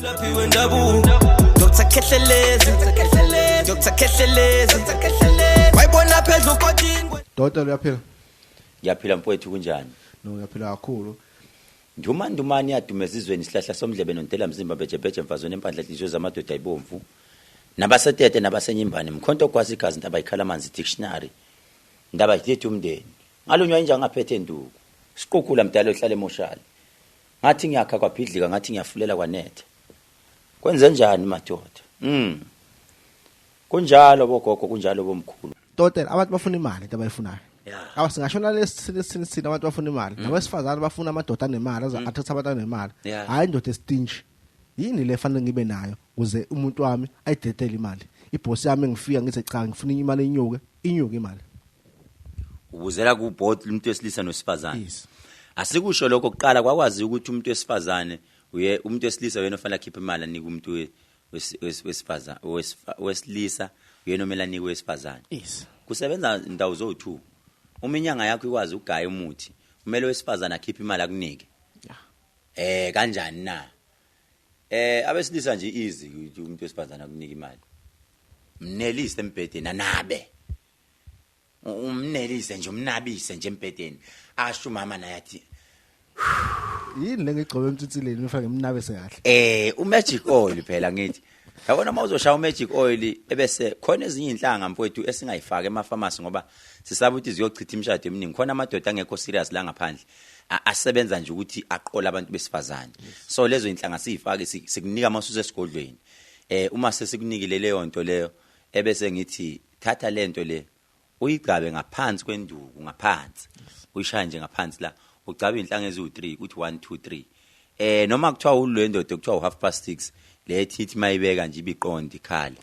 Umlaphi wendabuko Dr Khehlelezi, Dr Khehlelezi, wayibona phezulu kotini. Dokotela, uyaphila? Ngiyaphila mfowethu, kunjani? No, uyaphila kakhulu. Ndumani ndumani yaduma ezizweni, isihlahla somdlebe nontela mzimba, bhejebheje mfazweni empandla, nhliziyo zamadoda ayibomvu. Nabasetete nabasenyimbane, mkhonto ogwazi igazi, ntaba ikhala amanzi, dictionary. Ndaba yithethe umndeni. Ngalunywa inja ngaphethe nduku. Siqukula mdala ohlala emoshali. Ngathi ngiyakha kwabhidlika, ngathi ngiyafulela kwanetha. Kwenze njani madoda? Kunjalo bogogo, kunjalo bomkhulu. Dokotela, abantu bafuna imali, into abayifunayo. Yeah. Awu, singashona lesithini, abantu bafuna imali. Nabesifazane bafuna amadoda anemali, aze athathe abantu anemali. Yeah. Hayi indoda estingy. Yini le fanele ngibe nayo ukuze umuntu wami ayidedele imali? Iboss yami ngifika ngithi cha, ngifuna imali inyuke, inyuke imali. Ubuzela ku both umuntu wesilisa nowesifazane. Yes. Asikusho lokho kuqala, kwakwazi ukuthi umuntu wesifazane uye umuntu wesilisa uyena ofanele akhiphe imali anike umuntu wesifazane, wesilisa uyena omele anike wesifazane. Yes. Kusebenza ndawo zo2. Uma inyanga yakho ikwazi ukugaya umuthi, kumele wesifazane akhiphe imali akunike. Yeah. Kanjani na? Abesilisa nje easy ukuthi umuntu wesifazane akunika imali. Mnelise embhedeni anabe. Umnelise nje, umnabise nje embhedeni. Asho umama naye athi Yini le ngigcobe emtsitsileni ngifake ngimnabese kahle? Umagic oil phela ngithi. Yabona uma uzoshaya umagic oil, ebese khona ezinye inhlanga mfowethu esingayifaki emafamasi ngoba sisaba ukuthi ziyochitha imishado eminingi. Khona amadoda angekho serious la ngaphandle, asebenza nje ukuthi aqole abantu besifazane. So lezo inhlanga siyifake, sikunika amasusa esigodlweni. Uma sesikunikile leyo nto leyo, ebese ngithi thatha lento le uyigcabe ngaphansi kwenduku, ngaphansi uyishaya nje ngaphansi la, ugcabe inhlanga eziwu3 uthi 1 2 3. Noma kuthiwa ulendoda kuthiwa u half past 6 le thithi mayibeka nje ibiqonda ikhala,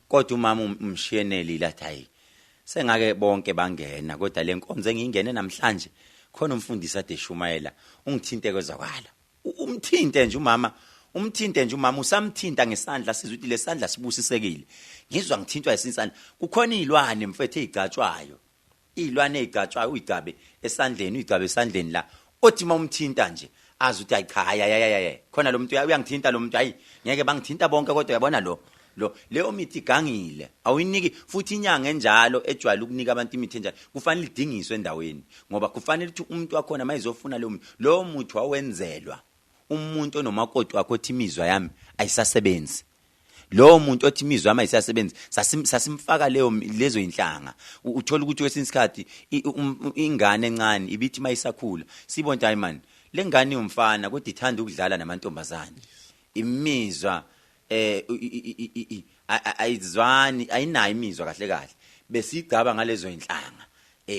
kodwa umama umshiyeneli lathi hayi sengake bonke bangena, kodwa le nkonzo engiyingene namhlanje khona umfundisi ade shumayela ungithinte kwezakala. Umthinte nje umama, umthinte nje umama, usamthinta ngesandla sizwe ukuthi lesandla sibusisekile. Ngizwa ngithintwa isinsana. Kukhona izilwane mfethu ezigcatshwayo, izilwane ezigcatshwayo, uyigcabe esandleni, uyigcabe esandleni la, othi mawumthinta nje azi ukuthi hayi cha, hayi hayi hayi, hayi khona lo muntu uyangithinta lo muntu, hayi ngeke bangithinta bonke, kodwa uyabona lo lo leyo mithi igangile, awuyiniki futhi. Inyanga enjalo ejwayele ukunika abantu imithi enjalo kufanele idingiswe endaweni, ngoba kufanele ukuthi umuntu wakhona mayizofuna leyo muthi, lowo muthi wawenzelwa umuntu onomakoti wakho othi imizwa yami ayisasebenzi. Lowo muntu othi imizwa yami ayisasebenzi, sasimfaka leyo lezo inhlanga. Uthola ukuthi kwesinye isikhathi ingane encane ibithi mayisakhula sibona hayi man, lengane yomfana kodwa ithanda ukudlala namantombazane, imizwa ayizwani, ayinayo imizwa kahle kahle, besigcaba ngalezo inhlanga.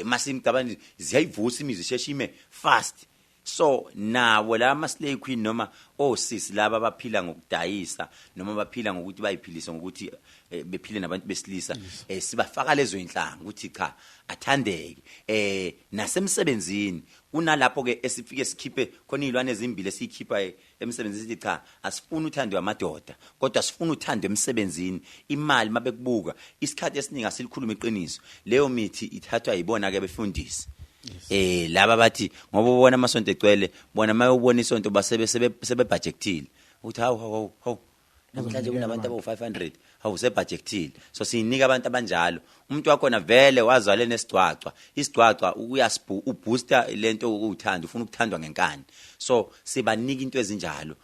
Masimgcaba ziyayivusa imizwa, isheshe ime fast. So nawo la ama slay queen noma osisi laba abaphila ngokudayisa noma baphila ngokuthi bayiphilise ngokuthi bephile nabantu besilisa, sibafaka lezo inhlanga ukuthi cha, athandeke. Nasemsebenzini kunalapho ke esifike sikhiphe khona izilwane ezimbili esikhipha emsebenzini, sithi cha, asifuni uthando amadoda kodwa sifuna uthando emsebenzini, imali mabekubuka. Isikhathi esiningi asilikhuluma iqiniso, leyo mithi ithathwa yibona ke befundisi laba bathi ngoba ubona amasonto egcwele, bona mayobona isonto basebe sebe budgetile uthi hawu hawu hawu, namhlanje kunabantu abawu 500, hawu sebudgetile. So sinika abantu abanjalo, umuntu wakhona vele wazwale nesigcwagcwa, isigcwagcwa uyasibhu ubooster lento ukuthanda, ufuna ukuthandwa ngenkani. So sibanika into ezinjalo.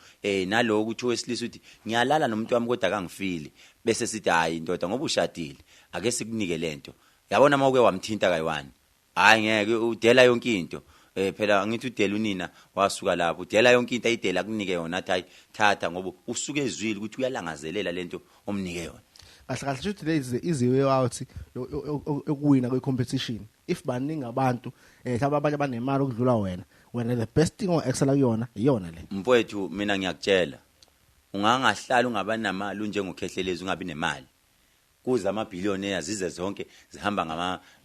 Naloko ukuthi owesilisa uthi ngiyalala nomuntu wami kodwa akangifili, bese sithi hayi indoda, ngoba ushadile ake sikunike lento. Yabona mawuke wamthinta kayi-one, hayi ngeke udela yonke into. Phela ngithi udela unina wasuka lapho, udela yonke into ayidela kunike yona, athi hayi thatha, ngoba usuke ezwile ukuthi uyalangazelela lento omnike yona. Kahle kahle shuthi le is the easy way out yokuwina kwi competition. If baningi abantu, mhlawumbe abanye abanemali ukudlula wena, wena the best thing o-excela kuyona iyona le. Mfowethu, mina ngiyakutshela, ungangahlala ungaba namali unjengokhehlelezi, ungabi nemali, kuza amabillionaires zize zonke zihamba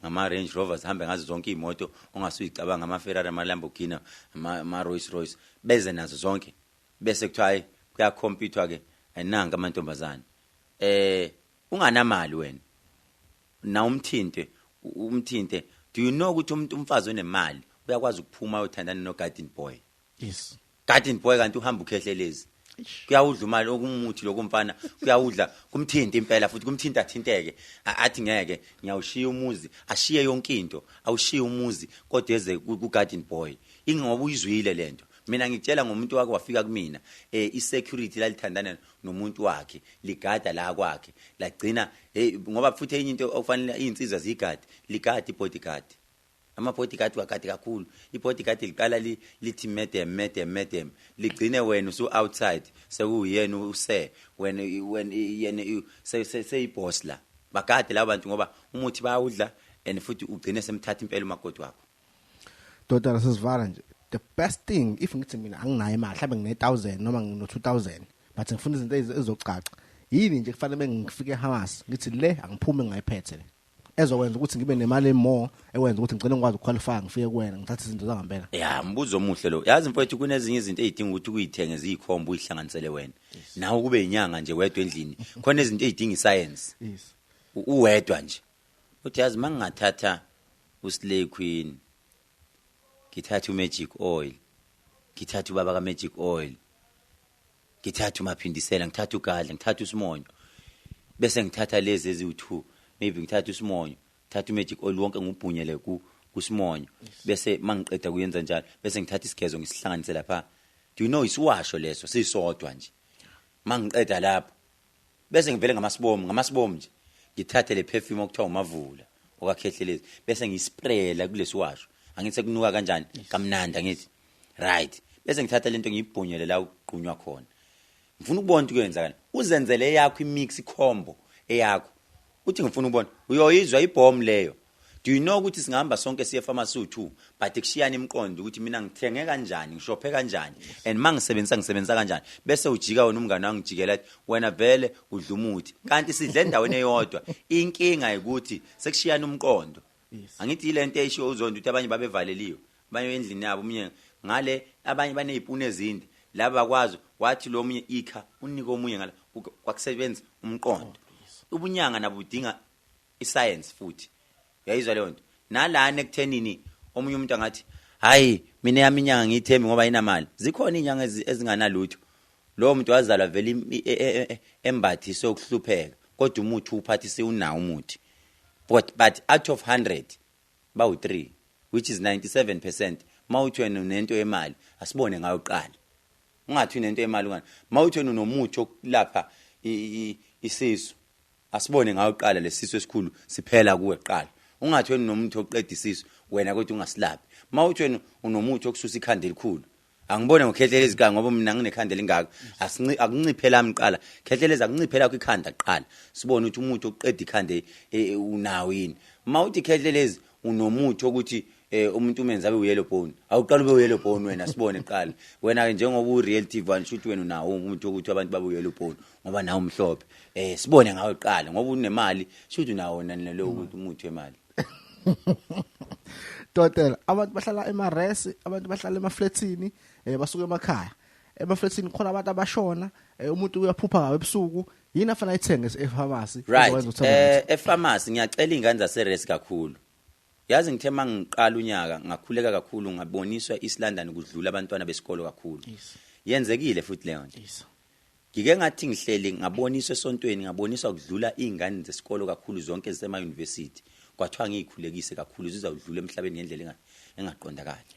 ngama Range Rover, zihambe ngazo zonke imoto ongasuyicabanga, ama Ferrari, ama Lamborghini, ama Rolls Royce, beze nazo zonke, bese kuthiwa hayi kuyacompetwa ke, ayinanga amantombazane. Unganamali wena na umthinte, umthinte, do you know ukuthi umuntu umfazi onemali uyakwazi ukuphuma ayothandana no garden boy? Yes. Garden boy, kanti uhamba ukhehlelezi. Kuyawudla imali okumuthi lokumfana, kuyawudla, kumthinta impela futhi kumthinta thinteke. Athi ngeke ngiyawushiya umuzi, ashiye yonke into, awushiye umuzi kodwa eze ku garden boy. Ingoba uyizwile lento. Mina ngikutshela ngomuntu wakhe wafika kumina, i-security lalithandana nomuntu wakhe, ligada la kwakhe, lagcina hey, ngoba futhi enye into okufanele izinsizwa zigade, ligade i-bodyguard. Ama-bodyguard wakade kakhulu. I-bodyguard liqala lithi madam, madam, madam, ligcine wena usu outside, sekuyena use wena wena yena seyiboss la. Bagade labo bantu ngoba umuthi bayawudla and futhi ugcine semthatha impela umakoti wakho. Dodana, sesivala nje, the best thing, if ngithi mina anginayo imali, mhlawumbe ngine 1000 noma ngino 2000, but ngifuna izinto ezizocaca, yini nje kufanele bengifike eHamas ngithi le angiphume ngayiphethe le ezokwenza ukuthi ngibe nemali more, ekwenza ukuthi ngicela ngikwazi ukuqualify, ngifike kuwena ngithathe izinto zangempela? Ya, mbuzo omuhle lo. Yazi mfowethu, kunezinye izinto ezidinga ukuthi uyithenge ziyikhomba, uyihlanganisele wena nawe, kube inyanga nje wedwa endlini. Khona izinto ezidinga iscience. Uwedwa nje uthi yazi mangingathatha uSlay Queen, ngithatha uMagic Oil, ngithatha ubaba kaMagic Oil, ngithatha uMaphindisela, ngithatha uGadla, ngithatha uSimonyo, bese ngithatha lezi eziwu2, maybe ngithatha uSimonyo, ngithatha uMagic Oil wonke, ngubhunyele ku kuSimonyo, bese mangiqeda kuyenza njalo, bese ngithatha isigezo ngisihlanganise lapha. Do you know, isiwasho leso sisodwa nje. Mangiqeda lapho bese ngivele ngamasibomu, ngamasibomu nje, ngithathe le perfume okuthiwa umavula okakhehlelezi, bese ngiyisprayela kulesiwasho. Angithi sekunuka kanjani kamnandi, angithi? Right, bese ngithatha lento ngiyibhunyele la ugqunywa khona. Ngifuna ukubona ukuthi kuyenzakala. Uzenzele eyakho imix combo eyakho, uthi ngifuna ukubona, uyoyizwa ibomb leyo. Do you know ukuthi singahamba sonke siye pharmacy u2, but kushiyana imiqondo ukuthi mina ngithenge kanjani, ngishophe kanjani, and mangisebenzisa ngisebenzisa kanjani? Bese ujika wena, umngane wami ngijikela athi wena vele udla umuthi, kanti sidle endaweni eyodwa. Inkinga ukuthi sekushiyana umqondo. Angithi ile nto eshiwo uZondo ukuthi abanye babevaleliwe, abanye endlini yabo, omunye ngale, abanye banezipuni ezinde laba bakwazi, wathi lo munye ikha unike omunye ngala, kwakusebenza umqondo. Ubunyanga nabo budinga iscience futhi, uyayizwa leyo nto? Nalana ekuthenini omunye umuntu angathi hayi, mina yami inyanga ngiyithembi ngoba inamali. Zikhona inyanga ezinganalutho. Lowo muntu wazalwa vele embathiswe ukuhlupheka, kodwa umuthi uphathise, unawo umuthi, but out of 100 bawu-3, which is 97%. Mawuthi wena unento yemali, asibone ngayo kuqala. Ungathi unento yemali ungani. Mawuthi wena unomuthi okulapha isisu, asibone ngayo kuqala, lesisu esikhulu siphela kuwe kuqala. Ungathi wena unomuthi oqeda isisu wena kodwa ungasilaphi. Mawuthi wena unomuthi okususa ikhanda elikhulu, angibone ngoKhehlelezi ka, ngoba mina nginekhanda elingaka, akunciphe lami kuqala. Khehlelezi, akunciphe lakho ikhanda kuqala, sibone ukuthi umuthi oqeda ikhanda unawo yini. Mawuthi Khehlelezi unomuthi ukuthi umuntu umenza abe uyellow bone, awuqala ube uyellow bone wena, sibone kuqala wena ke. Njengoba u real TV one, shuthi wena unawo umuntu ukuthi abantu babe uyellow bone ngoba nawe umhlophe. Sibone ngawe kuqala, ngoba unemali, shuthi unawo wena nalo ukuthi umuthi wemali. Dotela, abantu bahlala ema-res, abantu bahlala emafletini, basuka emakhaya. Emafletini khona abantu abashona, umuntu uyaphupha ngawe ebusuku, yini afana ayithenge epharmacy? Right, epharmacy ngiyacela ingane zaseres kakhulu. Yazi ngithe mangiqala unyaka ngakhuleka kakhulu, ngaboniswa East London kudlula abantwana besikolo kakhulu. Yenzekile futhi leyo nto. Ngike ngathi ngihleli ngaboniswa esontweni, ngaboniswa kudlula izingane zesikolo kakhulu zonke ezisema university, kwathiwa ngiyikhulekise kakhulu, zizawudlula emhlabeni ngendlela engaqondakali.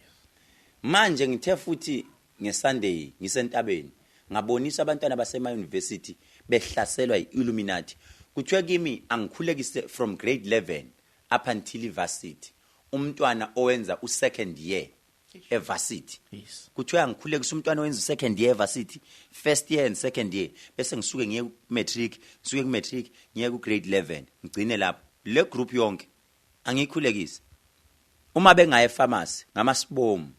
Manje ngithe futhi ngeSunday ngisentabeni, ngabonisa abantwana basema university behlaselwa yi-Illuminati. Kuthiwe kimi angikhulekise from grade 11 up until varsity, umntwana owenza u-second year evarsity. Kuthiwa angikhulekise umntwana owenza u-second year evarsity, first year and second year, bese ngisuke ngiye ku-matric, ngisuke ku-matric ngiye ku-grade 11, ngigcine lapho. Le group yonke angiyikhulekise. Uma bengaye epharmacy ngamasibomu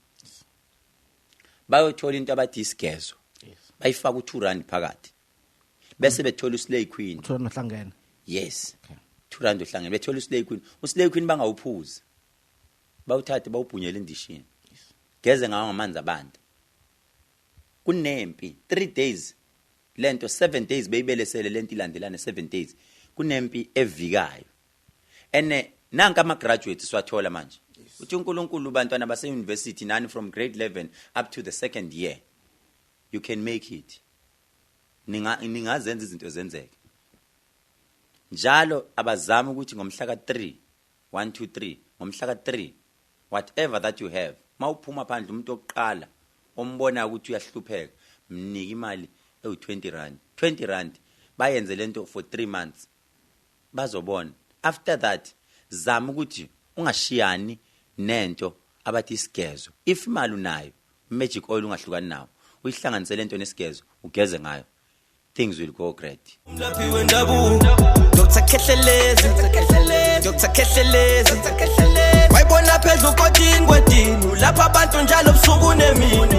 bayothola into abathi isigezo, bayifaka u2 rand phakathi, bese bethola uSlay Queen. Uthola nohlangene. Yes, 2 rand uhlangene, bethola uSlay Queen. USlay Queen bangawuphuzi, bawuthathe bawubhunyele endishini, geze ngawo ngamanzi abantu. Kunempi 3 days lento, 7 days beyibelesele lento ilandelana 7 days. Kunempi evikayo ene nanka ama graduates siwathola manje. Uthi uNkulunkulu, bantwana base university nani, from grade 11 up to the second year, you can make it. Ningazenza izinto zenzeke njalo. Abazama ukuthi ngomhla ka3, 1 2 3, ngomhla ka3, whatever that you have, mawuphuma phandle, umuntu oqala ombona ukuthi uyahlupheka, mnike imali ewu20 rand, 20 rand. Bayenze lento for 3 months, bazobona. After that, zama ukuthi ungashiyani nento abathi isigezo. If imali unayo, magic oil ungahlukani nawo, uyihlanganise lento nesigezo, ugeze ngayo, things will go great. Umlaphi wendabuko, Dr Khehlelezi, Dr Khehlelezi. Wayibona phezu kotini kwedini, lapha abantu njalo busuku nemini.